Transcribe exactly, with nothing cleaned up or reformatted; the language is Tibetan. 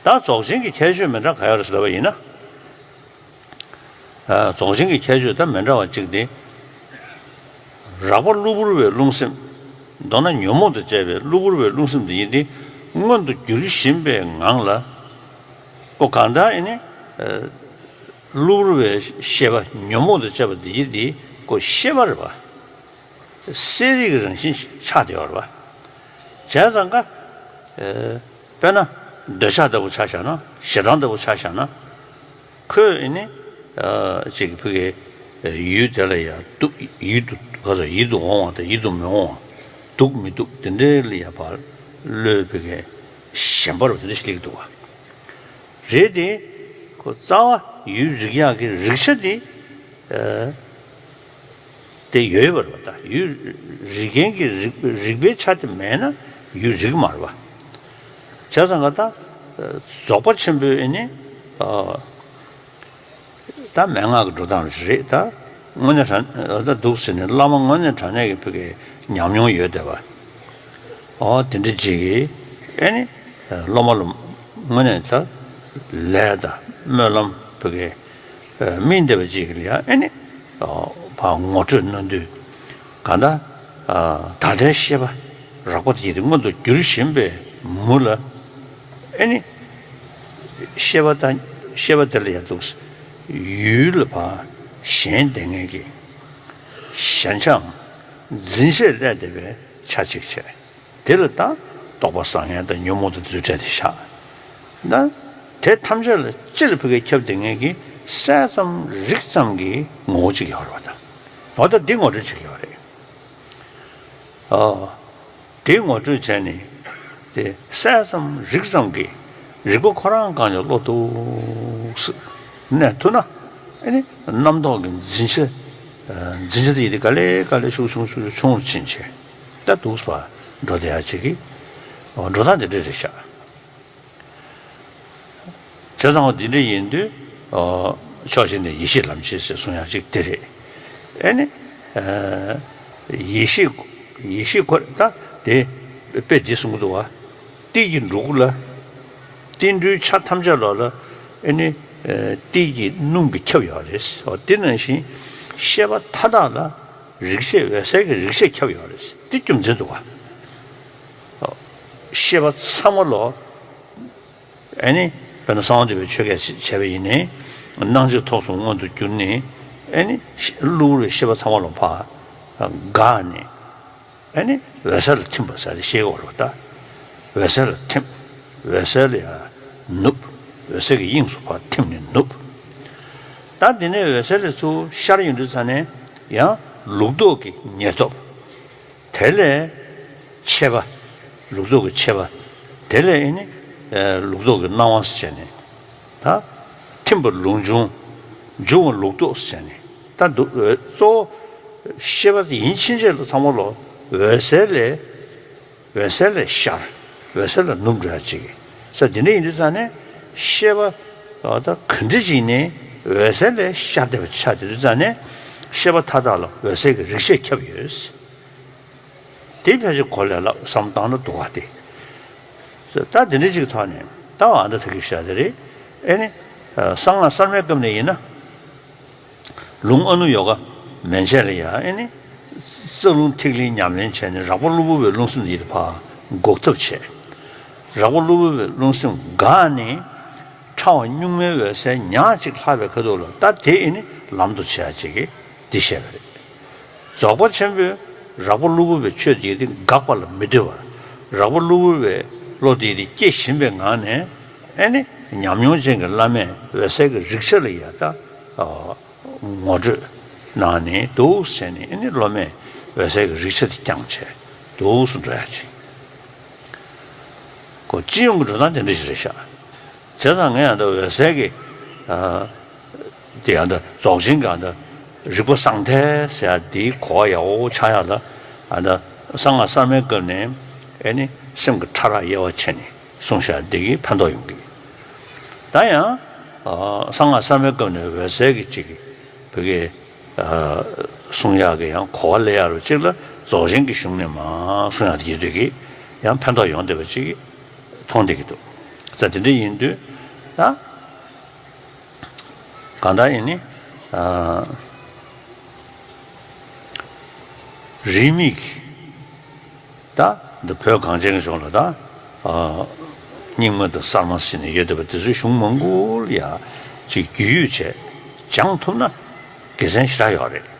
ད་རྫོགས་ཆེན་གྱི་ཁྱད་ཆོས་མི་འདྲ་ག་ཡོད་རེད་ཟེར་ལབ་པ་ཡིན་ན། ཨ། རྫོགས་ཆེན་གྱི་ཁྱད་ཆོས་ད་མི་འདྲ་བ་གཅིག་དེ། རགས་པ་གློ་བུར་བའི་རླུང་སེམས། མདོར་ན་ཉོན་མོངས་དང་བཅས་པའི་གློ་བུར་བའི་རླུང་སེམས་དེ་ཡིན་ཏེ། མངོན་དུ་འགྱུར་བཞིན་པའི་ངང་ལ། ཁོ་གང་ལྟར་ཨེ་ནི། ཨ། གློ་བུར་བའི་ཤེས་པ་ཉོན་མོངས་དང་བཅས་པ་དེ་ཡིན་ཏེ། ཁོ་ཤེས་པ་རེད་པ། གསལ་རིག་གི་རང་བཞིན་ཆགས་བསྡད་ཡོད་རེད་པ། བྱས་ཙང་ཀ། ཨ། དཔེར་ན་འདོད་ཆགས་ལྟ་བུ་ཆ་བཞག་ན། ཞེ་སྡང་ལྟ་བུ་ཆ་བཞག་ན། ཁོས་ཨེ་ནི། ཨ། ཅིག་ཕ་གིའི་ཡུལ་དེ་ལ་ཡང་སྡུག་ཡིད་དུ་ག་ཚོད་ཡིད་དུ་འོང་བ་དང་ཡིད་དུ་མི་འོང་བ། སྡུག་མི་སྡུག་དེ་འདྲའི་ལ་ཡང་ཕར་བློའི་ཕ་གིའི་ཞེན་པ་རུ་དེ་འདྲ་ཞིག་སླེབས་འདུག་བ། རེད་དེ། ཁོ་རྩ་བ་ཡུལ་རིག་ཡག་གི་རིག་ཆ་དེ། ཨ། དེ་ཡོད་པ་རེད་པ། ད་ཡུལ་རིག་མཁན་གྱི་རིག་རིག་པའི་ཆ་དེ་མེད་ན་ཡུལ་རིག་མ་རེད་པ། བྱས་ཙང་ཀ་ད། རྫོགས་པ་ཆེན་པོའི་ཨེ་ནི། ཨ། ད་མན་ངག་གི་འགྲོ་སྟངས་རེད་ད། དངོས་གནས་དྲང་ད་འདུག་ཟེར་ནས་བླ་མ་དངོས་གནས་དྲང་གནས་ཀྱི་ཕ་གིའི་ཉམས་མྱོང་ཡོད་བསྡད་པ། ཨོ་དེ་འདྲ་ཅིག་གིས་ཨེ་ནི། སློབ་མ་ལ་དངོས་གནས་ད་ལས་དང་སྨོན་ལམ་ཕ་གིའི་སྨིན་བསྡད་པ་ཅིག་གིས་ཡང་ཨེ་ནི། ཕར་ངོ་སྤྲོད་གནང་དུས། གང་ལྟར། ད་ལྟའི་ཤེས་པ་རགས་པ་དེ་ཡིན་ཏེ་མངོན་དུ་འགྱུར་བཞིན་པའི་མུ་ལ། ཨེ་ནི། ཤེས་པ་དང་ཤེས་པ་དེ་ལ་ཡང་འདུག་ཡུལ་ལ་ཕར་ཞེན་བསྡད་མཁན་གྱི་ཞེན་ཆའམ་འཛིན་ཆས་སླེབས་བསྡད་པའི་ཆ་གཅིག་བྱས། དེ་ལ་ད་རྟོག་པ་བཟང་ངན་དང་ཉོན་མོངས་དང་དེ་ཚོའི་གྲས་དེ་བཞག་ན། དེ་ཐམས་ཅད་ལ་སྤྱི་ལ་ཕ་གིའི་ཁྱབ་བསྡད་མཁན་གྱི་གསལ་ཙམ་རིག་ཙམ་གྱི་ངོ་བོ་གཅིག་ཡོད་རེད་པ་ད། འོ་ད་འདི་ངོ་སྤྲོད་བྱེད་ཀྱི་ཡོད་རེད། ཨོ། དེ་ངོ་སྤྲོད་བྱས་ནས། དེ་གསལ་ཙམ་རིག་ཙམ་གྱི་རིག་པ་ཁོ་རང་གང་ཡང་བློ་འདུག་སེ་གནས་ཐུབ་ན། ཨེ་ནི་རྣམ་རྟོག་གི་འཛིན་ཆ། འཛིན་ཆ་དེ་ཡིན་དེ་ག་ལེ་ག་ལེ་ཤུགས་ཆུང་ཆུང་ཆུང་ཆུང་ཕྱིན་བྱས། ད་འདུག་སེ་འགྲོ་བསྡད་ཡ་ཅིག་གི། ཨོ་འགྲོ་སྟངས་དེ་འདྲ་རེད་ཤག་བྱས་ཙང་འོ་འདི་འདྲ་ཡིན་དུས། ཨོ། ཕྱོགས་གཅིག་ནས་ཡེ་ཤེས་ལམ་ཆེན་ཟེར་གསུང་ཡག་ཅིག་དེ་རེད། ཨེ་ནི། ཨ། ཡེ་ཤེས། ཡེ་ཤེས་ཁོ་ད་དེ་དཔེ་འདི་གསུང་གི་འདུག་བ། ཏིལ་གྱི་འབྲུ་གུ་ལ། ཏིལ་འབྲུའི་ཆ་ཐམས་ཅད་ལོགས་ལ། ཨེ་ནི། ཨ། ཏིལ་གྱི་སྣུམ་གྱིས་ཁྱབ་ཡོད་རེད། འོ་དེ་ནང་བཞིན་ཤེས་པ་མཐའ་དག་ལ་རིག་ཤེས་འོད་གསལ་གྱི་རིག་ཤེས་ཁྱབ་ཡོད་རེད། དེ་རྒྱུ་མཚན་འདུག་བ། ཤེས་པ་ཚང་མ་ལོགས། ཨེ་ནི། དཔེར་ན་གསང་བ་འདུས་པའི་ཆོས་སྐད་བྱས་པ་ཡིན་ནའི། སྣང་མཆེད་ཐོབ་གསུམ་མངོན་དུ་གྱུར་ནས། ཨེ་ནི། གློ་བུར་བའི་ཤེས་པ་ཚང་མ་ལ་ཕར་འགགས་ནས། ཨེ་ནི། འོད་གསལ་ལ་ཐིམ་པ་ཟེར་ཏེ་ཤེས་དགོས་རེད་པ་ད། འོད་གསལ་ལ་ཐིམ། འོད་གསལ་ལ་ཡར་ནུབ། འོད་གསལ་གྱི་དབྱིངས་སུ་ཕར་ཐིམ་ནས་ནུབ། ད་འདི་ནས་འོད་གསལ་ལ་ཚུར་ཤར་ཡོང་དུས་ཙ་ནས་ཡང་ལུགས་ལྡོག་གི་ཉེར་ཐོབ། དེ་ལས་ཆད་པ། ལུགས་ལྡོག་གི་ཆད་པ། དེ་ལས་ཨེ་ནི། ཨ། ལུགས་ལྡོག་གི་སྣང་བ་ཟེར་བྱས་ནས། ད་ཐིམ་པ་ལུགས་འབྱུང་། འབྱུང་བ་ལུགས་ལྡོག་ཟེར་བྱས་ནས། ད་འདུག་གཙོ་བོ་ཤེས་པ་དེ་ཡིན་ཕྱིན་ཆད་ལ་ཚང་མ་ལོགས་འོད་གསལ་ལས། འོད་གསལ་ལས་ཤར། འོད་གསལ་ལ་ནུབ་འགྲོ་ཡ་ཅིག་ས། དེ་འདྲ་ཡིན་དུས་ཙ་ནས་ཤེས་པ། ད་ག་འདྲ་ཅིག་ནས་འོད་གསལ་ལས་ཤར་བསྡད་པ་ཆགས་བསྡད་དུས་ཙ་ནས་ཤེས་པ་མཐའ་དག་ལ་འོད་གསལ་གྱི་རིག་ཤེས་ཁྱབ་ཡོད། དེ་ཕལ་ཆེར་གོ་ལས་སླ་བསམ་བཏང་ན་འདུག་བ་དེ། ད་དེ་འདྲ་ཅིག་ཐོག་ནས་ད་འོ་ཨ་འདྲ་ཐག་གི་བཞག་དེ་རེད། ཨེ་ནི། གསང་སྔགས་གསར་མའི་སྐབས་ནས་ཡིན་ན། ལུང་ཨ་ནུ་ཡོ་ག་མན་ཆད་ལ་ཡང་ཨེ་ནི། རྩ་རླུང་ཐིག་ལེའི་ཉམས་ལེན་བྱས་ནས་རགས་པ་གློ་བུར་བའི་རླུང་སེམས་དེ་ཕར་འགུག་ཐབས་བྱས། རགས་པ་གློ་བུར་བའི་རླུང་སེམས་འགགས་ནས། ཕྲ་བ་གཉུག་མའི་འོད་གསལ་ཉག་གཅིག་ལྷག་པའི་ཁ་ཐུག་ལ་ད་དེ་ཨེ་ནི་ལམ་དུ་བྱེད་ཡ་ཅིག་གིས་འདི་བཤད་པ་རེད། རྫོགས་པ་ཆེན་པོས་རགས་པ་གློ་བུར་བའི་ཆོས་དེ་དེ་འགག་པ་ལ་མི་ལྟོས་པར། རགས་པ་གློ་བུར་བའི་བློ་དེ་དེ་སྐྱེ་བཞིན་པའི་ངང་ནས། ཨེ་ནི་ཉམས་མྱོང་ཅན་གྱི་བླ་མས་འོད་གསལ་གྱི་རིག་ཆ་ལ་ཡ་ད། ཨ། ངོ་སྤྲོད་གནང་ནས་འདུག་ཟེར་ནས། ཨེ་ནི་སློབ་མས་འོད་གསལ་གྱི་རིག་ཆ་དེ་བསྐྱངས་བྱས་འདུག་སེ་འགྲོ་ཡ་ཅིག་ཁོ་སྤྱི་ཡོངས་ཀྱི་འགྲོ་སྟངས་དེ་འདྲ་ཞིག་རེད་ཤག་བྱས་ཙང་ངས་ཨ་ད་འོད་གསལ་གྱི། ཨ། དེ་ཨ་ད་རྫོགས་ཆེན་གྱི་ཨ་ད་རིག་པ་གསང་མཐའ་ཟེར་ཡ་དེའི་གོ་བ་ཡག་པོ་ཆགས་ཡ་ལ། ཨ་ད་གསང་སྔགས་གསར་མའི་སྐབས་ནས་ཨེ་ནི་སེམས་ཀྱི་ཕྲ་རགས་དབྱེ་བ་ཕྱེ་ནས་གསུངས་བཞག་འདི་གིས་ཕན་ཐོགས་ཡོང་གི། ད་ཡང་། ཨ། གསང་སྔགས་གསར་མའི་སྐབས་ནས་འོད་གསལ་གྱི་གཅིག་གི་བོད་ཀྱི། ཨ། གསུང་ཡག་གི་ཡང་གོ་བ་ལེན་ཡག་རུ་གཅིག་ལ་རྫོགས་ཆེན་གྱི་གཞུང་ནས་མར་གསུང་ཡག་དེ་ཡོད་དུས་ཀྱི་ཡང་ཕན་ཐོགས་ཡོང་བསྡད་པ་གཅིག་གི་མཐོང་བསྡད་ཀྱི་འདུག་ས་དེ་འདྲ་ཡིན་དུས་ད་གང་ལྟར་ཡིན་ནི། ཨ། རིས་མེད་ཀྱི་ད་འདི་བོད་གངས་ཅན་གྱི་ལྗོངས་ལ་ད། ཨ། རྙིང་མ་དང་གསར་མ་ཟེར་ནས་ཡོད་བསྡད་པ་དེ་ཚོའི་གཞུང་མང་པོ་ལ་ཡ་ཅིག་རྒྱུས་ཡོད་བྱས་སྦྱང་ཐུབ་ན་དགེ་མཚན་ཞེ་དྲག་ཡོད་རེད།